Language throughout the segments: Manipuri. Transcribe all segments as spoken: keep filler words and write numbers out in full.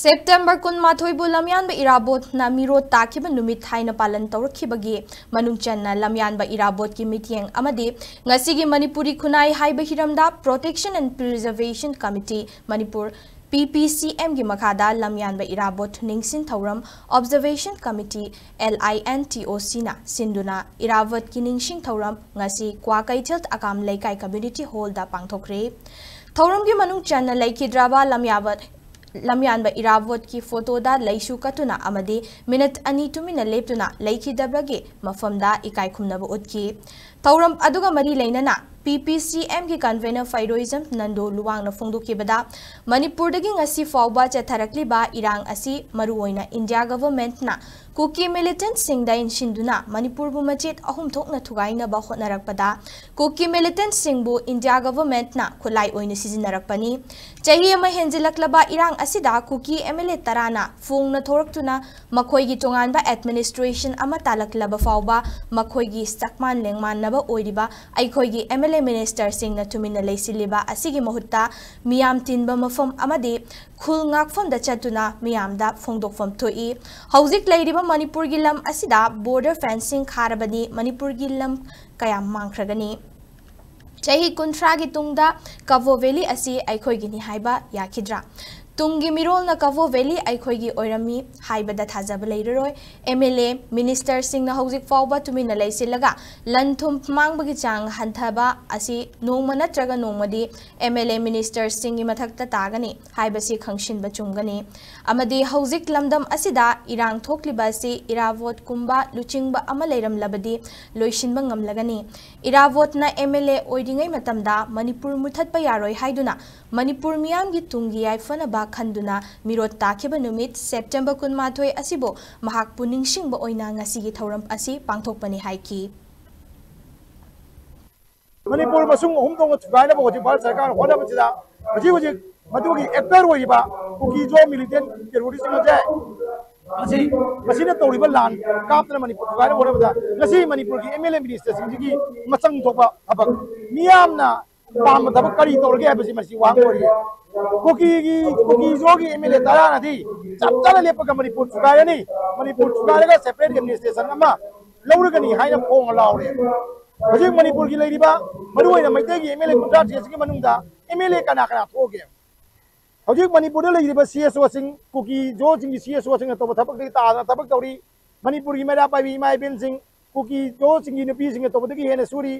ꯁꯦꯞꯇꯦꯝꯕꯔ ꯀꯨꯟꯃꯥꯊꯣꯏꯕꯨ ꯂꯝꯌꯥꯟꯕ ꯏꯔꯥꯕꯣꯠꯅ ꯃꯤꯔꯣꯠ ꯇꯥꯈꯤꯕ ꯅꯨꯃꯤꯠ ꯍꯥꯏꯅ ꯄꯥꯂꯟ ꯇꯧꯔꯛꯈꯤꯕꯒꯤ ꯃꯅꯨꯡ ꯆꯟꯅ ꯂꯝꯌꯥꯟꯕ ꯏꯔꯥꯕꯣꯠꯀꯤ ꯃꯤꯠꯌꯦꯡ ꯑꯃꯗꯤ ꯉꯁꯤꯒꯤ ꯃꯅꯤꯄꯨꯔꯤ ꯈꯨꯟꯅꯥꯏ ꯍꯥꯏꯕ ꯍꯤꯔꯝꯗ Protection and Preservation Committee Manipur, P P C M ꯒꯤ ꯃꯈꯥꯗ ꯂꯝꯌꯥꯟꯕ ꯏꯔꯥꯕꯣꯠ ꯅꯤꯡꯁꯤꯡ ꯊꯧꯔꯝ Observation Committee, L I N T O C ꯅ ꯁꯤꯟꯗꯨꯅ ꯏꯔꯥꯕꯣꯠꯀꯤ ꯅꯤꯡꯁꯤꯡ ꯊꯧꯔꯝ ꯉꯁꯤ ꯀ꯭ꯋꯥꯀꯩꯊꯦꯜ ꯑꯀꯥꯝ ꯂꯩꯀꯥꯏ Community Hall ꯗ ꯄꯥꯡꯊꯣꯛꯈ꯭ꯔꯦ꯫ ꯊꯧꯔꯝꯒꯤ ꯃꯅꯨꯡ ꯆꯟꯅ ꯂꯩꯈꯤꯗ꯭ꯔꯕ ꯂꯝꯌꯥꯕ-, ꯂꯝꯌꯥꯟꯕ ꯏꯔꯥꯕꯣꯠꯀꯤ ꯐꯣꯇꯣꯗ ꯂꯩꯁꯨ ꯀꯠꯇꯨꯅ ꯑꯃꯗꯤ ꯃꯤꯅꯤꯠ ꯑꯅꯤ ꯇꯨꯃꯤꯟꯅ ꯂꯦꯞꯇꯨꯅ ꯂꯩꯈꯤꯗꯕꯒꯤ ꯃꯐꯝꯗ ꯏꯀꯥꯏ ꯈꯨꯝꯅꯕ ꯎꯠꯈꯤ꯫ ꯊꯧꯔꯝ ꯑꯗꯨꯒ ꯃꯔꯤ ꯂꯩꯅꯅ P P C M ꯒꯤ convener ꯐꯩꯔꯣꯏꯖꯝ ꯅꯟꯗꯣ ꯂꯨꯋꯥꯡꯅ ꯐꯣꯡꯗꯣꯛꯈꯤꯕꯗ, ꯃꯅꯤꯄꯨꯔꯗꯒꯤ ꯉꯁꯤ ꯐꯥꯎꯕ ꯆꯠꯊꯔꯛꯂꯤꯕ ꯏꯔꯥꯡ ꯑꯁꯤ ꯃꯔꯨꯑꯣꯏꯅ ꯏꯟꯗꯤꯌꯥ ꯒꯚꯔꯟꯃꯦꯟꯠꯅ ꯀꯨꯀꯤ ꯃꯤꯂꯤꯇꯦꯟꯠꯁꯤꯡꯗ ꯏꯟꯁꯤꯟꯗꯨꯅ ꯃꯅꯤꯄꯨꯔꯕꯨ ꯃꯆꯦꯠ ꯑꯍꯨꯝ ꯊꯣꯛꯅ ꯊꯨꯒꯥꯏꯅꯕ ꯍꯣꯠꯅꯔꯛꯄꯗ ꯀꯨꯀꯤ ꯃꯤꯂꯤꯇꯦꯟꯠꯁꯤꯡꯕꯨ ꯏꯟꯗꯤꯌꯥ ꯒꯚꯔꯟꯃꯦꯟꯠꯅ ꯈꯨꯠꯂꯥꯏ ꯑꯣꯏꯅ ꯁꯤꯖꯤꯟꯅꯔꯛꯄꯅꯤ꯫ ꯆꯍꯤ ꯑꯃ ꯍꯦꯟꯖꯤꯜꯂꯛꯂꯕ ꯏꯔꯥꯡ ꯑꯁꯤꯗ ꯀꯨꯀꯤ M L A ꯇꯔꯥꯅ ꯐꯣꯡꯅ ꯊꯣꯔꯛꯇꯨꯅ ꯃꯈꯣꯏꯒꯤ ꯇꯣꯉꯥꯟꯕ administration ꯑꯃ ꯇꯥꯂꯛꯂꯕ ꯐꯥꯎꯕ ꯃꯈꯣꯏꯒꯤ ꯆꯥꯛꯃꯥꯟ ꯂꯦꯡꯃꯥꯟꯅꯕ ꯑꯣꯏꯔꯤꯕ ꯑꯩꯈꯣꯏꯒꯤ M L A ministerꯁꯤꯡꯅ ꯇꯨꯃꯤꯟꯅ ꯂꯩꯁꯤꯜꯂꯤꯕ ꯑꯁꯤꯒꯤ ꯃꯍꯨꯠꯇ ꯃꯤꯌꯥꯝ ꯇꯤꯟꯕ ꯃꯐꯝ ꯑꯃꯗꯤ ꯈꯨꯜ ꯉꯥꯛꯐꯝꯗ ꯆꯠꯇꯨꯅ ꯃꯤꯌꯥꯝꯗ ꯐꯣꯡꯗꯣꯛꯐꯝ ꯊꯣꯛꯏ꯫ ꯍꯧꯖꯤꯛ ꯂꯩꯔꯤꯕ ꯃꯅꯤꯄꯨꯔꯒꯤ ꯂꯝ ꯑꯁꯤꯗ border fencing ꯈꯥꯔꯕꯗꯤ ꯃꯅꯤꯄꯨꯔꯒꯤ ꯂꯝ ꯀꯌꯥ ꯃꯥꯡꯈ꯭ꯔꯒꯅꯤ꯫ ꯆꯍꯤ ꯀꯨꯟꯊ꯭ꯔꯥꯒꯤ ꯇꯨꯡꯗ ꯀꯕꯣ ꯚꯦꯂꯤ ꯑꯁꯤ ꯑꯩꯈꯣꯏꯒꯤꯅꯤ ꯍꯥꯏꯕ ꯌꯥꯈꯤꯗ꯭ꯔꯥ? ꯇꯨꯡꯒꯤ ꯃꯤꯔꯣꯜꯅ ꯀꯕꯣ ꯚꯦꯂꯤ ꯑꯩꯈꯣꯏꯒꯤ ꯑꯣꯏꯔꯝꯃꯤ ꯍꯥꯏꯕꯗ ꯊꯥꯖꯕ ꯂꯩꯔꯔꯣꯏ꯫ M L A ministerꯁꯤꯡꯅ ꯍꯧꯖꯤꯛ ꯐꯥꯎꯕ ꯇꯨꯃꯤꯟꯅ ꯂꯩꯁꯤꯜꯂꯒ ꯂꯟ ꯊꯨꯝ ꯃꯥꯡꯕꯒꯤ ꯆꯥꯡ ꯍꯟꯊꯕ ꯑꯁꯤ ꯅꯣꯡꯃ ꯅꯠꯇ꯭ꯔꯒ ꯅꯣꯡꯃꯗꯤ M L A ministerꯁꯤꯡꯒꯤ ꯃꯊꯛꯇ ꯇꯥꯒꯅꯤ ꯍꯥꯏꯕꯁꯤ ꯈꯪꯁꯤꯟꯕ ꯆꯨꯝꯒꯅꯤ꯫ ꯑꯃꯗꯤ ꯍꯧꯖꯤꯛ ꯂꯝꯗꯝ ꯑꯁꯤꯗ ꯏꯔꯥꯡ ꯊꯣꯛꯂꯤꯕ ꯑꯁꯤ ꯏꯔꯥꯕꯣꯠꯀꯨꯝꯕ ꯂꯨꯆꯤꯡꯕ ꯑꯃ ꯂꯩꯔꯝꯂꯕꯗꯤ ꯂꯣꯏꯁꯤꯟꯕ ꯉꯝꯂꯒꯅꯤ꯫ ꯏꯔꯥꯕꯣꯠꯅ M L A ꯑꯣꯏꯔꯤꯉꯩ ꯃꯇꯝꯗ ꯃꯅꯤꯄꯨꯔ ꯃꯨꯊꯠꯄ ꯌꯥꯔꯣꯏ ꯍꯥꯏꯗꯨꯅ ꯃꯅꯤꯄꯨꯔ ꯃꯤꯌꯥꯝꯒꯤ ꯇꯨꯡꯒꯤ ꯌꯥꯏꯐꯅꯕ ꯈꯟꯗꯨꯅ ꯃꯤꯔꯣꯠ ꯇꯥꯈꯤꯕ ꯅꯨꯃꯤꯠ ꯁꯦꯞꯇꯦꯝꯕꯔ ꯀꯨꯟꯃꯥꯊꯣꯏ ꯑꯁꯤꯕꯨ ꯃꯍꯥꯛꯄꯨ ꯅꯤꯡꯁꯤꯡꯕ ꯑꯣꯏꯅ ꯉꯁꯤꯒꯤ ꯊꯧꯔꯝ ꯑꯁꯤ ꯄꯥꯡꯊꯣꯛꯄꯅꯤ ꯍꯥꯏꯈꯤ꯫ ꯃꯅꯤꯄꯨꯔ ꯃꯁꯨꯡ ꯑꯍꯨꯝ ꯊꯣꯛꯅ ꯊꯨꯒꯥꯏꯅꯕ ꯍꯧꯖꯤꯛ ꯚꯥꯔꯠ ꯁꯔꯀꯥꯔꯅ ꯍꯣꯠꯅꯕꯁꯤꯗ ꯍꯧꯖꯤꯛ ꯍꯧꯖꯤꯛ ꯃꯗꯨꯒꯤ actor ꯑꯣꯏꯔꯤꯕ ꯀꯨꯀꯤꯖꯣ militant terrorist ꯑꯁꯦ ꯃꯁꯤ, ꯃꯁꯤꯅ ꯇꯧꯔꯤꯕ ꯂꯥꯟ ꯀꯥꯞꯇꯅ ꯃꯅꯤꯄꯨꯔ ꯊꯨꯒꯥꯏꯅꯕ ꯍꯣꯠꯅꯕꯗ ꯉꯁꯤ ꯃꯅꯤꯄꯨꯔꯒꯤ M L A ministerꯁꯤꯡꯁꯤꯒꯤ ꯃꯆꯪ ꯊꯣꯛꯄ ꯊꯕꯛ ꯃꯤꯌꯥꯝꯅ ꯄꯥꯝꯕ ꯊꯕꯛ ꯀꯔꯤ ꯇꯧꯔꯒꯦ ꯍꯥꯏꯕꯁꯤ ꯃꯁꯤ ꯋꯥꯍꯪ ꯑꯣꯏꯔꯤ꯫ ꯀꯨꯀꯤꯒꯤ, ꯀꯨꯀꯤ ꯖꯣꯒꯤ ꯑꯦꯝ ꯑꯦꯜ ꯑꯦ ꯇꯔꯥꯅꯗꯤ ꯆꯞ ꯆꯥꯅ ꯂꯦꯞꯄꯒ ꯃꯅꯤꯄꯨꯔ ꯊꯨꯒꯥꯏꯔꯅꯤ, ꯃꯅꯤꯄꯨꯔ ꯊꯨꯒꯥꯏꯔꯒ ꯁꯦꯄꯔꯦꯠ ꯑꯦꯗꯃꯤꯅꯤꯁꯇ꯭ꯔꯦꯁꯟ ꯑꯃ ꯂꯧꯔꯒꯅꯤ ꯍꯥꯏꯅ ꯐꯣꯡꯅ ꯂꯥꯎꯔꯦ꯫ ꯍꯧꯖꯤꯛ ꯃꯅꯤꯄꯨꯔꯒꯤ ꯂꯩꯔꯤꯕ ꯃꯔꯨꯑꯣꯏꯅ ꯃꯩꯇꯩꯒꯤ ꯑꯦꯝ ꯑꯦꯜ ꯑꯦ ꯀꯨꯟꯊ꯭ꯔꯥ ꯇꯔꯦꯠꯁꯤꯒꯤ ꯃꯅꯨꯡꯗ ꯑꯦꯝ ꯑꯦꯜ ꯑꯦ ꯀꯅꯥ ꯀꯅꯥ ꯊꯣꯛꯑꯒꯦ? ꯍꯧꯖꯤꯛ ꯃꯅꯤꯄꯨꯔꯗ ꯂꯩꯔꯤꯕ ꯁꯤ ꯑꯦꯁ ꯑꯣꯁꯤꯡ, ꯀꯨꯀꯤ ꯖꯣꯁꯤꯡꯒꯤ ꯁꯤ ꯑꯦꯁ ꯑꯣꯁꯤꯡꯅ ꯇꯧꯕ ꯊꯕꯛꯇꯒꯤ ꯇꯥꯗꯅ ꯊꯕꯛ ꯇꯧꯔꯤ꯫ ꯃꯅꯤꯄꯨꯔꯒꯤ ꯃꯩꯔꯥ ꯄꯥꯏꯕꯤ ꯏꯃꯥ ꯏꯕꯦꯟꯁꯤꯡ, ꯀꯨꯀꯤ ꯖꯣꯁꯤꯡꯒꯤ ꯅꯨꯄꯤꯁꯤꯡꯅ ꯇꯧꯕꯗꯒꯤ ꯍꯦꯟꯅ ꯁꯨꯔꯤ꯫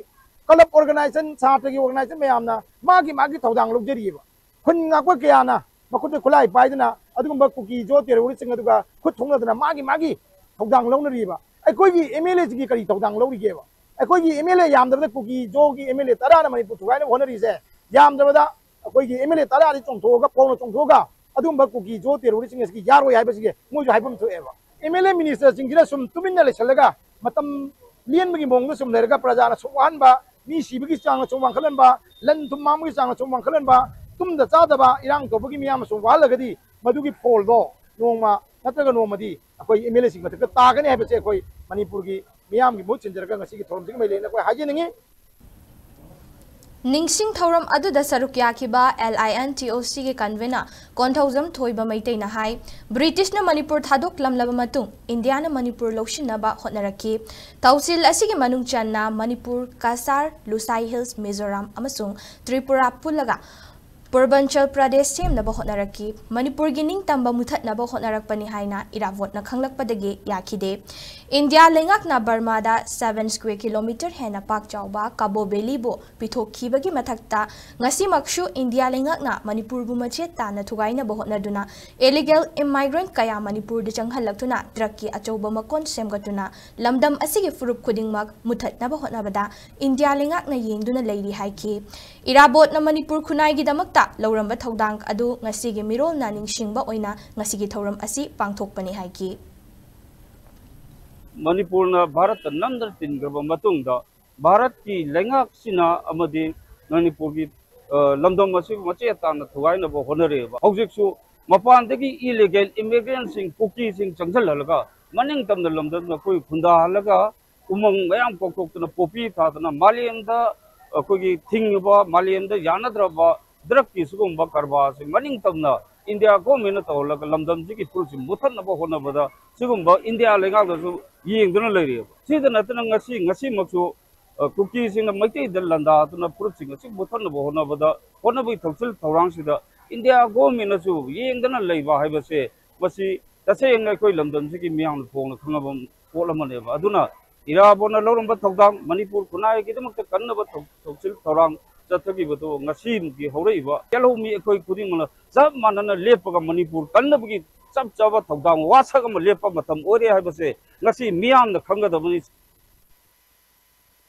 ꯀ꯭ꯂꯕ ꯑꯣꯔꯒꯅꯥꯏꯖꯦꯁꯟ, ꯁꯥꯇ꯭ꯔꯒꯤ ꯑꯣꯔꯒꯅꯥꯏꯖꯦꯁꯟ ꯃꯌꯥꯝꯅ ꯃꯥꯒꯤ ꯃꯥꯒꯤ ꯊꯧꯗꯥꯡ ꯂꯧꯖꯔꯤꯑꯕ꯫ ꯈꯨꯟ ꯉꯥꯛꯄ ꯀꯌꯥꯅ ꯃꯈꯨꯠꯇ ꯈꯨꯠꯂꯥꯏ ꯄꯥꯏꯗꯨꯅ ꯑꯗꯨꯒꯨꯝꯕ ꯀꯨꯀꯤ ꯖꯣ ꯇꯦꯔꯣꯔꯤꯁꯁꯤꯡ ꯑꯗꯨꯒ ꯈꯨꯠ ꯊꯣꯛꯅꯗꯅ ꯃꯥꯒꯤ ꯃꯥꯒꯤ ꯊꯧꯗꯥꯡ ꯂꯧꯅꯔꯤꯕ꯫ ꯑꯩꯈꯣꯏꯒꯤ ꯑꯦꯝ ꯑꯦꯜ ꯑꯦꯁꯤꯡꯒꯤ ꯀꯔꯤ ꯊꯧꯗꯥꯡ ꯂꯧꯔꯤꯒꯦꯕ? ꯑꯩꯈꯣꯏꯒꯤ ꯑꯦꯝ ꯑꯦꯜ ꯑꯦ ꯌꯥꯝꯗ꯭ꯔꯕꯗ ꯀꯨꯀꯤ ꯖꯣꯒꯤ ꯑꯦꯝ ꯑꯦꯜ ꯑꯦ ꯇꯔꯥꯅ ꯃꯅꯤꯄꯨꯔ ꯊꯨꯒꯥꯏꯅꯕ ꯍꯣꯠꯅꯔꯤꯁꯦ, ꯌꯥꯝꯗ꯭ꯔꯕꯗ ꯑꯩꯈꯣꯏꯒꯤ ꯑꯦꯝ ꯑꯦꯜ ꯑꯦ ꯇꯔꯥꯗꯤ ꯆꯣꯡꯊꯣꯛꯑꯒ, ꯐꯧꯅ ꯆꯣꯡꯊꯣꯛꯑꯒ ꯑꯗꯨꯒꯨꯝꯕ ꯀꯨꯀꯤ ꯖꯣ ꯇꯦꯔꯣꯔꯤꯁꯁꯤꯡ ꯑꯁꯤꯒꯤ ꯌꯥꯔꯣꯏ ꯍꯥꯏꯕꯁꯤꯒꯤ ꯃꯣꯏꯁꯨ ꯍꯥꯏꯐꯝ ꯊꯣꯛꯑꯦꯕ꯫ ꯑꯦꯝ ꯑꯦꯜ ꯑꯦ ꯃꯤꯅꯤꯁꯇꯔꯁꯤꯡꯁꯤꯅ ꯁꯨꯝ ꯇꯨꯃꯤꯟꯅ ꯂꯩꯁꯜꯂꯒ ꯃꯇꯝ ꯂꯦꯟꯕꯒꯤ ꯃꯑꯣꯡꯗ ꯁꯨꯝ ꯂꯩꯔꯒ ꯄ꯭ꯔꯖꯥꯅ ꯁꯨꯝ ꯋꯥꯍꯟꯕ, ꯃꯤ ꯁꯤꯕꯒꯤ ꯆꯥꯡꯅ ꯁꯨꯝ ꯋꯥꯡꯈꯠꯍꯟꯕ, ꯂꯟ ꯊꯨꯝ ꯃꯥꯡꯕꯒꯤ ꯆꯥꯡꯅ ꯁꯨꯝ ꯋꯥꯡꯈꯠꯍꯟꯕ, ꯇꯨꯝꯗ ꯆꯥꯗꯕ ꯏꯔꯥꯡ ꯇꯧꯕꯒꯤ ꯃꯤꯌꯥꯝꯅ ꯁꯨꯝ ꯋꯥꯍꯜꯂꯒꯗꯤ ꯃꯗꯨꯒꯤ ꯐꯣꯜꯗꯣ ꯅꯣꯡꯃ ꯅꯠꯇ꯭ꯔꯒ ꯅꯣꯡꯃꯗꯤ ꯑꯩꯈꯣꯏ ꯑꯦꯝ ꯑꯦꯜ ꯑꯦꯁꯤꯡ ꯃꯊꯛꯇ ꯇꯥꯒꯅꯤ ꯍꯥꯏꯕꯁꯦ ꯑꯩꯈꯣꯏ ꯃꯅꯤꯄꯨꯔꯒꯤ ꯃꯤꯌꯥꯝꯒꯤ ꯃꯍꯨꯠ ꯁꯤꯟꯖꯔꯒ ꯉꯁꯤꯒꯤ ꯊꯧꯔꯝꯁꯤꯒꯤ ꯃꯥꯏꯀꯩꯗꯒꯤ ꯑꯩꯈꯣꯏ ꯍꯥꯏꯖꯅꯤꯡꯉꯤ꯫ ꯅꯤꯡꯁꯤꯡ ꯊꯧꯔꯝ ꯑꯗꯨꯗ ꯁꯔꯨꯛ ꯌꯥꯈꯤꯕ ꯑꯦꯜ ꯑꯥꯏ ꯑꯦꯟ ꯇꯤ ꯑꯣ ꯁꯤꯒꯤ ꯀꯟꯚꯦꯅꯔ ꯀꯣꯟꯊꯧꯖꯝ ꯊꯣꯏꯕ ꯃꯩꯇꯩꯅ ꯍꯥꯏ, ꯕ꯭ꯔꯤꯇꯤꯁꯅ ꯃꯅꯤꯄꯨꯔ ꯊꯥꯗꯣꯛꯂꯝꯂꯕ ꯃꯇꯨꯡ ꯏꯟꯗꯤꯌꯥꯅ ꯃꯅꯤꯄꯨꯔ ꯂꯧꯁꯤꯟꯅꯕ ꯍꯣꯠꯅꯔꯛꯈꯤ꯫ ꯊꯧꯁꯤꯜ ꯑꯁꯤꯒꯤ ꯃꯅꯨꯡ ꯆꯟꯅ ꯃꯅꯤꯄꯨꯔ, ꯀꯁꯥꯔ, ꯂꯨꯁꯥꯏ ꯍꯤꯜꯁ, ꯃꯤꯖꯣꯔꯥꯝ ꯑꯃꯁꯨꯡ ꯇ꯭ꯔꯤꯄꯨꯔꯥ ꯄꯨꯜꯂꯒ ꯄꯨꯔꯕꯟꯆꯜ ꯄ꯭ꯔꯗꯦꯁ ꯁꯦꯝꯅꯕ ꯍꯣꯠꯅꯔꯛꯈꯤ꯫ ꯃꯅꯤꯄꯨꯔꯒꯤ ꯅꯤꯡꯇꯝꯕ ꯃꯨꯊꯠꯅꯕ ꯍꯣꯠꯅꯔꯛꯄꯅꯤ ꯍꯥꯏꯅ ꯏꯔꯥꯕꯣꯠꯅ ꯈꯪꯂꯛꯄꯗꯒꯤ ꯌꯥꯈꯤꯗꯦ꯫ ꯏꯟꯗꯤꯌꯥ ꯂꯩꯉꯥꯛꯅ ꯕꯔꯃꯥꯗ seven square kilometre ꯍꯦꯟꯅ ꯄꯥꯛ ꯆꯥꯎꯕ ꯀꯥꯕꯣ ꯚꯦꯂꯤꯕꯨ ꯄꯤꯊꯣꯛꯈꯤꯕꯒꯤ ꯃꯊꯛꯇ, ꯉꯁꯤꯃꯛꯁꯨ ꯏꯟꯗꯤꯌꯥ ꯂꯩꯉꯥꯛꯅ ꯃꯅꯤꯄꯨꯔꯕꯨ ꯃꯆꯦꯠ ꯇꯥꯅ ꯊꯨꯒꯥꯏꯅꯕ ꯍꯣꯠꯅꯗꯨꯅ illegal immigrant ꯀꯌꯥ ꯃꯅꯤꯄꯨꯔꯗ ꯆꯪꯍꯜꯂꯛꯇꯨꯅ ꯗ꯭ꯔꯒꯀꯤ ꯑꯆꯧꯕ ꯃꯀꯣꯟ ꯁꯦꯝꯒꯠꯇꯨꯅ ꯂꯝꯗꯝ ꯑꯁꯤꯒꯤ ꯐꯨꯔꯨꯞ ꯈꯨꯗꯤꯡꯃꯛ ꯃꯨꯊꯠꯅꯕ ꯍꯣꯠꯅꯕꯗ ꯏꯟꯗꯤꯌꯥ ꯂꯩꯉꯥꯛꯅ ꯌꯦꯡꯗꯨꯅ ꯂꯩꯔꯤ ꯍꯥꯏꯈꯤ꯫ ꯏꯔꯥꯕꯣꯠꯅ ꯃꯅꯤꯄꯨꯔ ꯈꯨꯟꯅꯥꯏꯒꯤꯗꯃꯛꯇ ꯂꯧꯔꯝꯕ ꯊꯧꯗꯥꯡ ꯑꯗꯨ ꯉꯁꯤꯒꯤ ꯃꯤꯔꯣꯜꯅ ꯅꯤꯡꯁꯤꯡꯕ ꯑꯣꯏꯅ ꯉꯁꯤꯒꯤ ꯊꯧꯔꯝ ꯑꯁꯤ ꯄꯥꯡꯊꯣꯛꯄꯅꯤ ꯍꯥꯏꯈꯤ꯫ ꯃꯅꯤꯄꯨꯔꯅ ꯚꯥꯔꯠꯇ ꯅꯝꯗꯅ ꯇꯤꯟꯈ꯭ꯔꯕ ꯃꯇꯨꯡꯗ ꯚꯥꯔꯠꯀꯤ ꯂꯩꯉꯥꯛꯁꯤꯅ ꯑꯃꯗꯤ ꯃꯅꯤꯄꯨꯔꯒꯤ, ꯑ, ꯂꯝꯗꯝ ꯑꯁꯤꯕꯨ ꯃꯆꯦꯠ ꯇꯥꯅ ꯊꯨꯒꯥꯏꯅꯕ ꯍꯣꯠꯅꯔꯛꯑꯦꯕ꯫ ꯍꯧꯖꯤꯛꯁꯨ ꯃꯄꯥꯟꯗꯒꯤ illegal immigrantꯁꯤꯡ, ꯀꯨꯀꯤꯁꯤꯡ ꯆꯪꯁꯤꯜꯍꯜꯂꯒ ꯃꯅꯤꯡ ꯇꯝꯅ ꯂꯝꯗꯝꯗ ꯑꯩꯈꯣꯏ ꯈꯨꯟꯗꯥꯍꯜꯂꯒ ꯎꯃꯪ ꯃꯌꯥꯝ ꯀꯣꯛꯊꯣꯛꯇꯅ ꯄꯣꯄꯤ ꯊꯥꯗꯅ ꯃꯥꯂꯦꯝꯗ ꯑꯩꯈꯣꯏꯒꯤ ꯊꯤꯡꯉꯤꯕ ꯃꯥꯂꯦꯝꯗ ꯌꯥꯅꯗ꯭ꯔꯕ ꯗ꯭ꯔꯒꯀꯤ ꯁꯤꯒꯨꯝꯕ ꯀꯔꯕꯥꯔꯁꯤ ꯃꯅꯤꯡ ꯇꯝꯅ ꯏꯟꯗꯤꯌꯥ ꯒꯣꯔꯃꯦꯟꯅ ꯇꯧꯍꯜꯂꯒ ꯂꯝꯗꯝꯁꯤꯒꯤ ꯐꯨꯔꯨꯞꯁꯤ ꯃꯨꯊꯠꯅꯕ ꯍꯣꯠꯅꯕꯗ ꯁꯤꯒꯨꯝꯕ ꯏꯟꯗꯤꯌꯥ ꯂꯩꯉꯥꯛꯅꯁꯨ ꯌꯦꯡꯗꯨꯅ ꯂꯩꯔꯤꯑꯕ꯫ ꯁꯤꯗ ꯅꯠꯇꯅ ꯉꯁꯤ, ꯉꯁꯤꯃꯛꯁꯨ, ꯑ, ꯀꯨꯀꯤꯁꯤꯡꯅ ꯃꯩꯇꯩꯗ ꯂꯥꯟꯗꯥꯗꯨꯅ ꯐꯨꯔꯨꯞꯁꯤꯡ ꯑꯁꯤ ꯃꯨꯊꯠꯅꯕ ꯍꯣꯠꯅꯕꯗ, ꯍꯣꯠꯅꯕꯒꯤ ꯊꯧꯁꯤꯜ ꯊꯧꯔꯥꯡꯁꯤꯗ ꯏꯟꯗꯤꯌꯥ ꯒꯣꯔꯃꯦꯟꯅꯁꯨ ꯌꯦꯡꯗꯅ ꯂꯩꯕ ꯍꯥꯏꯕꯁꯦ, ꯃꯁꯤ ꯇꯁꯦꯡꯅ ꯑꯩꯈꯣꯏ ꯂꯝꯗꯝꯁꯤꯒꯤ ꯃꯤꯌꯥꯝꯅ ꯐꯣꯡꯅ ꯈꯪꯉꯕ ꯄꯣꯠ ꯑꯃꯅꯦꯕ꯫ ꯑꯗꯨꯅ ꯏꯔꯥꯕꯣꯠꯅ ꯂꯧꯔꯝꯕ ꯊꯧꯗꯥꯡ, ꯃꯅꯤꯄꯨꯔ ꯈꯨꯟꯅꯥꯏꯒꯤꯗꯃꯛꯇ ꯀꯟꯅꯕ ꯊꯧ-, ꯊꯧꯁꯤꯜ ꯊꯧꯔꯥꯡ ꯆꯠꯊꯈꯤꯕꯗꯨ ꯉꯁꯤꯒꯤ ꯍꯧꯔꯛꯏꯕ ꯌꯦꯜꯍꯧꯃꯤ ꯑꯩꯈꯣꯏ ꯈꯨꯗꯤꯡꯃꯛꯅ ꯆꯞ ꯃꯥꯟꯅꯅ ꯂꯦꯞꯄꯒ ꯃꯅꯤꯄꯨꯔ ꯀꯟꯅꯕꯒꯤ ꯆꯞ ꯆꯥꯕ ꯊꯧꯗꯥꯡ ꯋꯥꯁꯛ ꯑꯃ ꯂꯦꯞꯄ ꯃꯇꯝ ꯑꯣꯏꯔꯦ ꯍꯥꯏꯕꯁꯦ ꯉꯁꯤ ꯃꯤꯌꯥꯝꯅ ꯈꯪꯒꯗꯕꯅꯤ꯫